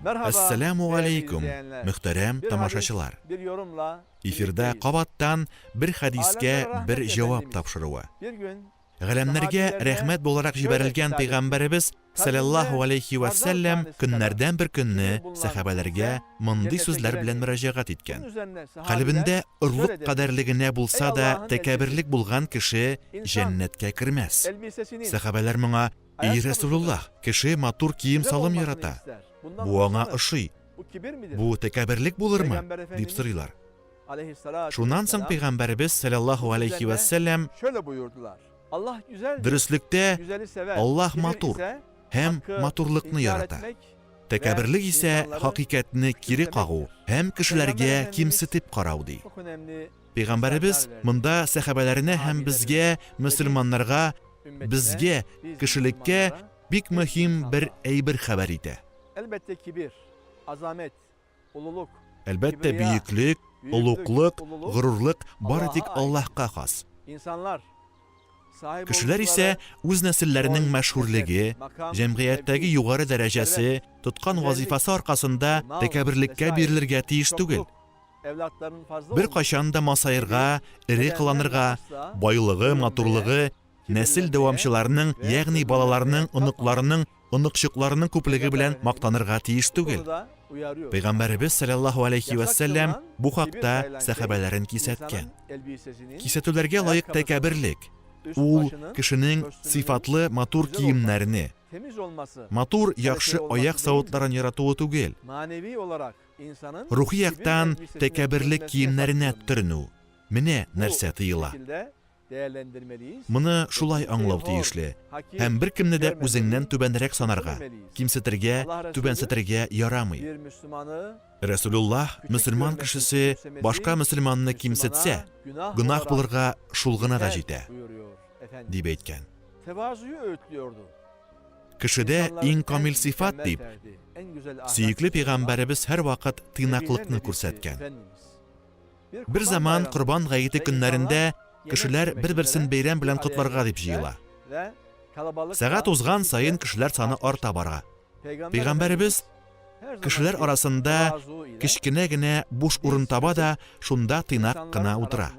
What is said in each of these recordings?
Әссәламү галәйкүм, мөхтәрәм тамашачылар! Эфирда кабаттан бер хәдискә бер җавап тапшыруы. Галәмнәргә рәхмәт буларак җибәрелгән пәйгамбәребез салләллаһу галәйһи вә сәлләм көннәрдән бер көнне сәхабәләргә мондый сүзләр белән мөрәҗәгать иткән, Калебендә орлык кадәрле генә булса да тәкәбберлек булган кеше җәннәткә кермәс. Сәхабәләр моңа, Ий Рәсүлуллаһ, кеше матур кием-салым ярата, бу аңа ошый, бу тәкәбберлек булырмы? дип сорыйлар. Шуннан соң пәйгамбәребез салләллаһу галәйһи вә сәлләм, Дөреслектә, Аллаһ матур һәм матурлыкны ярата. Тәкәбберлек исә хакыйкатьне кире кагу һәм кешеләргә кимсетеп карау, ди. Пәйгамбәребез монда сәхабәләренә һәм безгә, мөселманнарга, безгә, кешелеккә бик мөһим бер әйбер хәбәр итә. Әлбәттә, бөеклек, олуглык, горурлык бары тик Аллаһка хас. Кешеләр исә үз нәселләренең мәшһүрлеге, җәмгыятьтәге югары дәрәҗәсе, тоткан вазыйфасы аркасында тәкәбберлеккә бирелергә тиеш түгел. Беркайчан да масаерга, эре кыланырга, байлыгы, матурлыгы, нәсел дәвамчыларының, ягъни балаларының, оныкларының, оныкчыкларының күплеге белән мактанырга тиеш түгел. Пәйгамбәребез салләллаһу аләйһи вә сәлләм бу хакта сәхабәләрен кисәткән. Кисәтүләргә лаек тәкәбберлек, ул кешенең сыйфатлы матур киемнәрне, матур яхшы аяк савытларын яратуы түгел, рухи яктан тәкәбберлек киемнәренә төренү, менә нәрсә тыела. Моны шулай аңлау тиешле һәм беркемне дә үзеңнән түбәнрәк санарга, кимсетергә, түбәнсетергә ярамый. Рәсүлуллаһ, мөселман кешесе башка мөселманны кимсетсә, гөнаһ булырга шул гына да җитә, дип әйткән. Кешедә иң камил сыйфат дип, сөекле пәйгамбәребез һәрвакыт тыйнаклыкны күрсәткән. Бер заман Корбан гаете көннәрендә кешеләр бер-берсен бәйрәм белән котларга дип җыела. Сәгать узган саен кешеләр саны арта бара. Пәйгамбәребез кешеләр арасында кечкенә генә буш урын таба да шунда тыйнак кына утыра.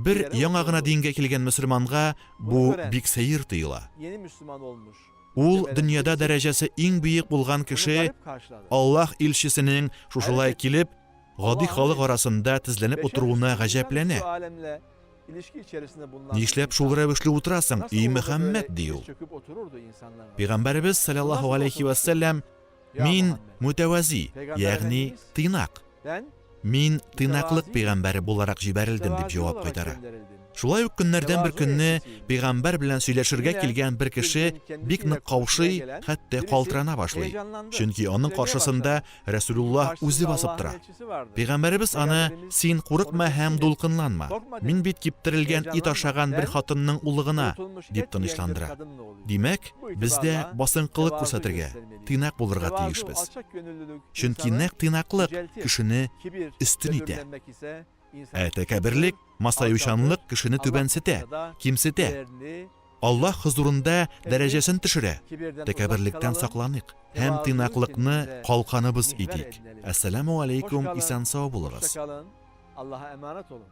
Бер яңа гына дингә килгән мөселманга бу бик сәер тоела. Ул дөньяда дәрәҗәсе иң бөек булган кеше Аллаһ илчесенең шушылай килеп, гади халык арасында тезләнеп утыруына гаҗәпләнә. Нишләп шул рәвешле утырасың, ий Мөхәммәд, ди ул. Пәйгамбәребез саллаллаһу алейхи вә сәлләм, Мин мутәвази, ягъни тыйнак. Мин тыйнаклык пәйгамбәре буларак җибәрелдем, дип җавап кайтара. Шулай ук көннәрдән бер көнне пәйгамбәр белән сөйләшергә килгән бер кеше бик нык каушый, хәтта калтырана башлый. Чөнки аның каршысында Рәсүлуллаһ үзе басып тора. Пәйгамбәребез аны, Син курыкма һәм дулкынланма. Мин бит киптерелгән ит ашаган бер хатынның улы гына, дип тынычландыра. Димәк, без дә басынкылык күрсәтергә, тыйнак булырга тиешбез. Чөнки нәкъ тыйнаклык кешене өстен итә. Ә тәкәбберлек, масаючанлык кешене түбәнсетә, кимсетә. Аллаһ хозурында дәрәҗәсен төшерә. Тәкәбберлектән сакланыйк һәм тыйнаклыкны калканыбыз итик. Әссәламү аләйкүм, исән-сау булыгыз. Аллаһа әманәт olun.